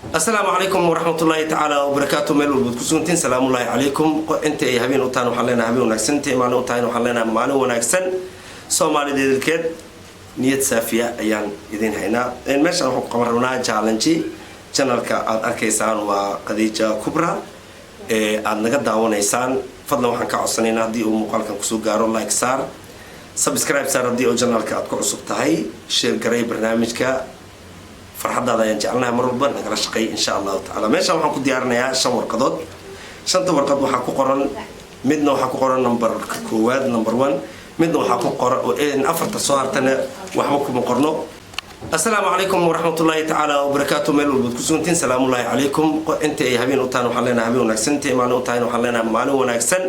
Asalaamu calaykum waraxmatullaahi tacaala wabarakaatu. Meel walbaad ku sugantiin, salaamullaahi calaykum. Inta ay habeen u tahan waxaan leenahay habeen wanaagsan, intay maalin u tahan waxaan leenahay maalin wanaagsan. Soomaalida idilkeed, niyad saafiya ayaan idin haynaa. Meeshaan waxaan ku qaban rabnaa challenge. Channelka aad arkaysaan waa Khadiija Kubra ee aada naga daawanaysaan. Fadlan waxaan ka codsanaynaa, haddii uu muuqaalkan kusoo gaaro, like saar, subscribe saar haddii oo channelka aad ku cusub tahay, share garay barnaamijka. Farxadaada ayaan jecelnahay, mar walba nagala shaqeey, insha Allahu tacaala. Meeshaan waxaan ku diyaarinayaa shan warqadood. Shanta warqad waxaa ku qoran, midna waxaa ku qoran numberka koowaad, number one, midna waxaa ku qoran afarta soo hartana waxba kuma qorno. Asalaamu calaykum waraxmatullaahi tacaala wabarakaatu. Meel walbaad ku sugantiin, salaamullaahi calaykum. Inta ay habeen u tahan waxaan leenahay habeen wanaagsan, intay maalin u tahan waxaan leenahay maalin wanaagsan.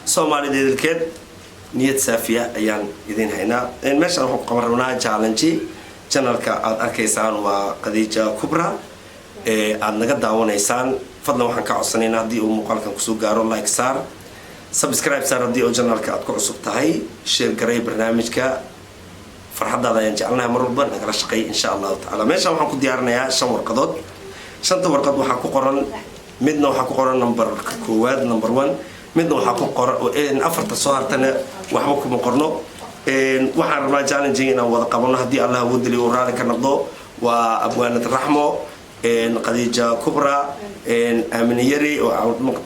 Soomaalida idilkeed, niyad saafiya ayaan idin haynaa. Meeshaan waxaan ku qaban rabnaa challenge. Channelka aad arkaysaan waa Khadiija Kubra ee aada naga daawanaysaan. Fadlan waxaan ka codsanaynaa, haddii uu muuqaalkan kusoo gaaro, like saar, subscribe saar haddii oo channelka aad ku cusub tahay, share garay barnaamijka. Farxadaada ayaan jecelnahay, mar walba nagala shaqeey, insha Allahu tacaala. Meeshaan waxaan ku diyaarinayaa shan warqadood. Shanta warqad waxaa ku qoran, midna waxaa ku qoran numberka koowaad, number one, midna waxaa ku qoran afarta soo hartana waxba kuma qorno. Waxaan rabnaa challenging inaan wada qabano, haddii Allah awoodali uu raali ka noqdo. Waa Abwaanad Raxmo, Khadiija Kubra, Aamine Yari oo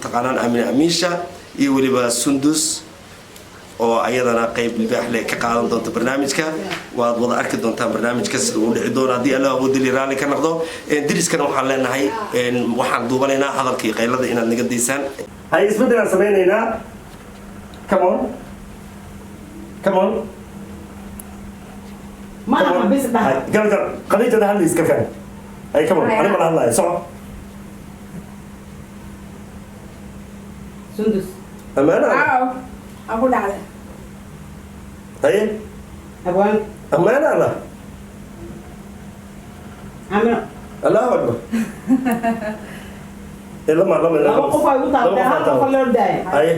taqaanaan Aamine Amiisha, iyo weliba Sundus oo ayadana qayb libaax leh ka qaadan doonta barnaamijka. Waad wada arki doontaan barnaamijka sida uu dhici doono, haddii Allah awoodali raali ka noqdo. Diriskana waxaan leenahay, waxaan duubanaynaa hadalka iyo qaylada inaad naga daysaan. Hay, isbeddelaan samaynaynaa. Come on, come on. Maaha bis dhaha. Gal gal, Khadiijada hadla iska faham. Hay, come on, ani mala hadlayo, soco. Sundus. Amaana. Aaw, aan ku dhacday. Haye. Abwaan. Amaana Allah. Amino. Allahu akbar. Lama lama. Laba qof ay u taabtay, hal qof loo daaya. Haye.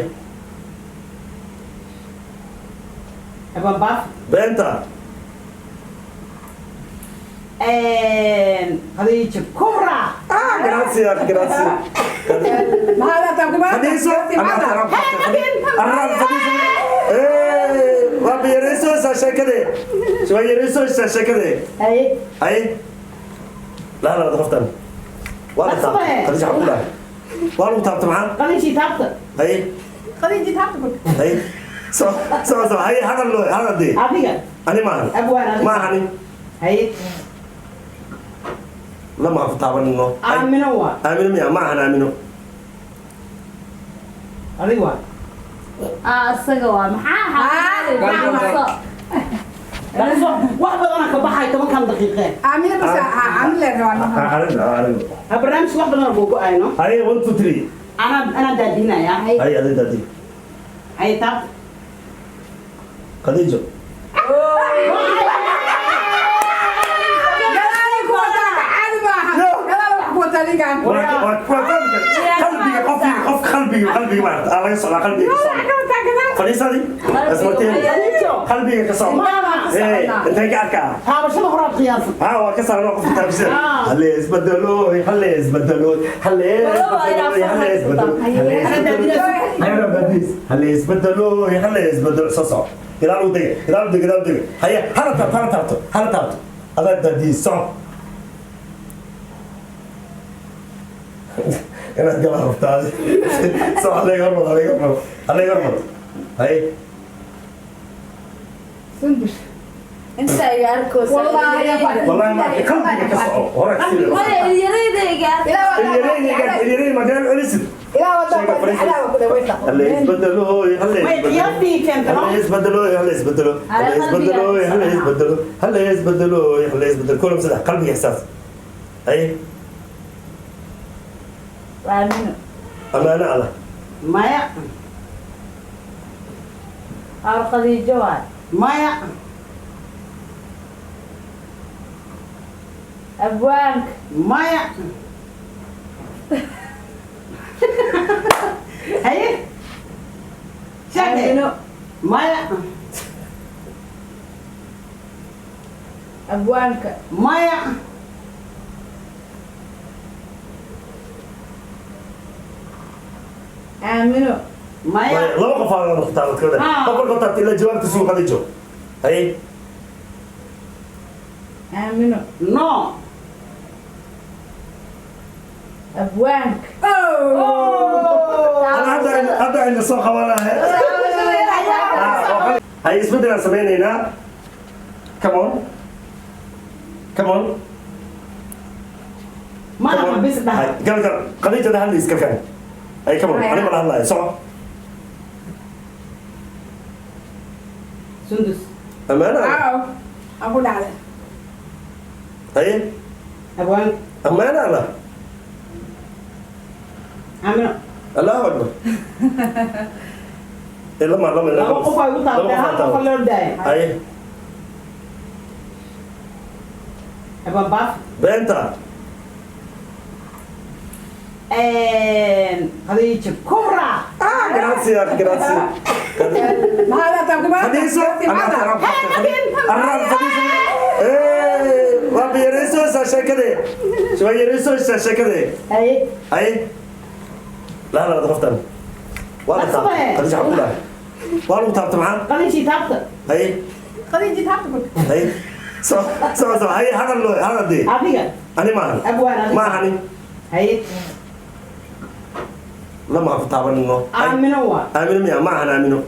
Abwaan Baaf. Beenta. Khadiija Kubra. Ah, grazie, grazie. Maxaa daa taabtay? Fadhiiso. Fadhiiso. Waa yareysoysaa sheekade, waa yareysoysaa sheekade. Haye. Haye, laa la qoftan waa la taabtay. Khadiija, xaq ku dhahay, waa lagu taabtay, maxaa? Khadiijii taabta. Haye. Khadiiji taabta ku. Haye, so so so. Haye, hadal loo hadal dee. Adiga. Ani maahan. Abwaan, adiga. Maahani. Haye. Lama ku taabanino. Aamino waa. Aamino miya? Maahan Aamino. Adiga waa. Asaga waa maxaa? Dhaqso, wax badana ka baxay 10-kan daqiiqe. Aamina bas, aamina lee rabaa. Ha, barnaamijka wax badana gogo-ayno. Haye, one, two, three. Anaa daadinaya. Haye, adiga daadi. Haye, taabta. Khadiijo. Gadaal ku wataa, caadi maaha. Gadaal wax ku wataa ninkan. Waa qalbiga, qalbiga, qofki qof, qalbiga, qalbiga maarata aa laga socdaa, qalbiga ka socda. Wax ka wataa gadaal. Fadhiisadii asmarteen. Khadiijo. Qalbiga ka socda. Ee, intee ka arkaa? Taabashada horaad qiyaasa. Ha, waa ka saaran qofka taabashada. Ah. Halle isbedelooy, halle isbedelooy, halle isbedelooy, halle isbedelooy, halle isbedelooy, halle isbedelooy, halle isbedelo. Soo soco, gadaal u dega, gadaal u dega, gadaal u dega. Haye, hala taabto, hala taabto, hala taabto. Adaa daadiis, soco. Inaad gala rabtaa, soco. Halleega hormar, halleega hormar, halleega hormar. Haye. Sundus. Inta iga arkoosa. Wallaahi. Wallahi ma qalbiga ka soco hore. Maya, ilyarayda iga arko. Ilyarey magaal celisid. Ilaa wadaa ku ilaa ku dhawaysa. Halle isbedelooy, halle May isbedelo. qiyaastii keentano. Halle isbedelooy, halle isbedelo, halle isbedelooy, halle isbedelo, halle isbedelooy, halle isbedelo. Kulam saddex, qalbiga xisaas. Haye. Aamino. Amaano Allah. Maya. Ar Khadiijo waay. Maya. Abwaanka. Maya. Haye, sheeke. Aamino. Maya. Abwaanka. Maya. Aamino. Maya. Laba qof aa lagu taabat kale. Qof walba taabta ilaa jawaabta suu Khadiijo. Haye. Aamino. No. Abwaanka. Ana hadda ayna soo qabanahay. Haye, isbeddelaan samaynaynaa. Come on, come on. Ma bis dhaha. Gal gal, Khadiijada hadlays kalkan. Haye, come on, ani ma la hadlayo, soco. Sundus. Amaana. Aan ku dhacday. Haye. Abwaanka. Amaana Allah. Aamino. Allahu akbar. Lama lama. Laba qof ay u taabtay, hal qof loo daayay. Haye. Abwaan Baaf. Beenta. Khadiija Kubra. Ah, grazie, grazie. Maxaa la taabtay? Khadiijo, arran Khadiijo. Eh, waa yareysoysaa sheekade. Waa yareysoysaa sheekade. Haye. Haye. La la qoftan. Waa la taabtay. Khadiijo xaq u lahay. Waa lagu taabtay maxaa? Khadiiji taabta. Haye. Khadiiji taabta. Haye. So so so, haye, hadal loo hadal dee. Adiga. Ani maahan. Abwaan adiga. Maahani. Haye. Lama ku taabanino. Aamino waa. Aamino miya? Maahan Aamino.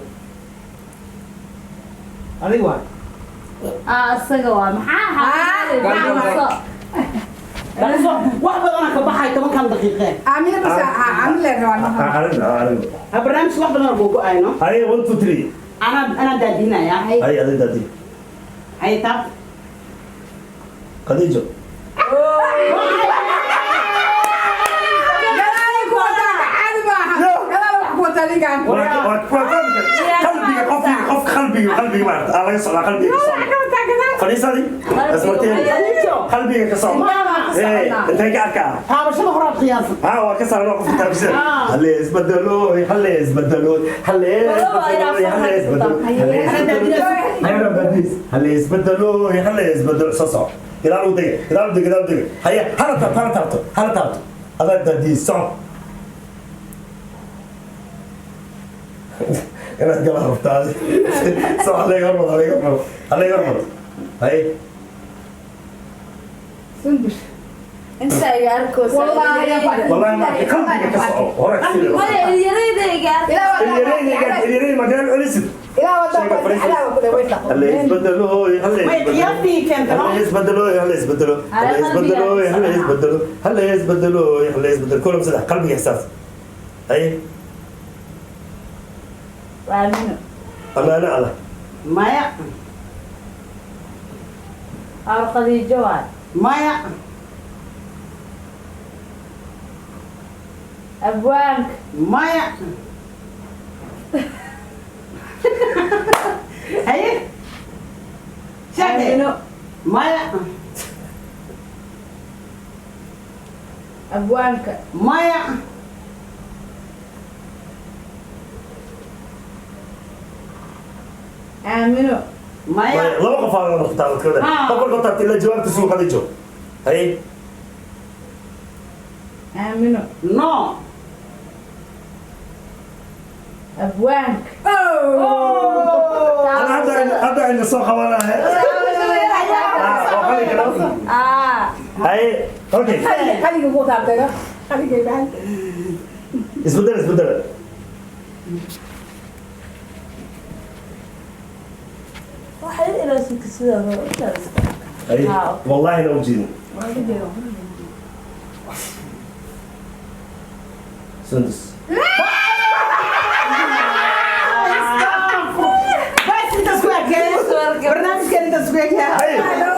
Adiga waa. Asaga waa maxaa xaaladda? Dhaqso, wax badan ka baxay 10 daqiiqe. Aamino bas, aamino le rabaa. Arrin arrin. Ha, barnaamij wax badan oo go'ayno. Haye, 1 2 3. Ana daadinaya. Haye, adiga daadi. Haye, taabta. Khadiijo. Gadaal ku wataa, caadi maaha. Gadaal wax ku wataa ninkan. Waa qalbiga qofka, qof qalbiga, qalbiga maarta aa laga socdaa, qalbiga ka socda. Ka wataa gadaal. Fadhiisadii asmarteen. Khadiijo. Qalbiga ka socda. Ee, intee ka arkaa? Taabashada horaad qiyaasa. Ha, waa ka saaran qofka taabashada. Halle isbedelooy, halle isbedelooy, halle isbedelooy, halle isbedelooy, halle isbedelooy, halle isbedelooy, halle isbedelooy, halle isbedelooy. Soo soco, gadaal u dega, gadaal u dega, gadaal u dega. Haye, hala taabto, hala taabto, hala taabto. Adaa daadiis, soco. Inaad gala rabtaa. Soco, halle hormar, halle hormar, halle hormar. Haye. Sundus. Inta iga arkoosa. Wallahi ma qalbiga ka soco hore. Maya, ilyarayda iga arko. Ilyarayda ma gadaal celisid. Ilaa wadaa ilaa ku dhawaysa. Halle isbedelooy, halle Way qiyaastii keentay. halle isbedelooy, halle isbedelo, halle isbedelooy, halle isbedelo, halle isbedelooy, halle isbedelo. Kulam saddex, qalbiga xisaas. Haye. Aamino. Amaano Allah. Maya. Ar Khadiijo waay. Maya. Abwaanka. Maya. Haye. Sheekay. Aamino. Maya. Abwaanka. Maya. Aamino. Maya. Laba qof aa lagu taabat kale. Qof walba taabta ilaa jawaabta suu Khadiijo. Haye. Aamino. No. Abwaanka. Ana hadda ayna soo qabanahay. Ah, oo qalin kale. Haye, okay. Qaliga ku taabtay. Qaliga baan. Isbedel, isbedel. Waxay ilaasinka sidaa loo. Haye, wallahi la ujeedin. Sundus.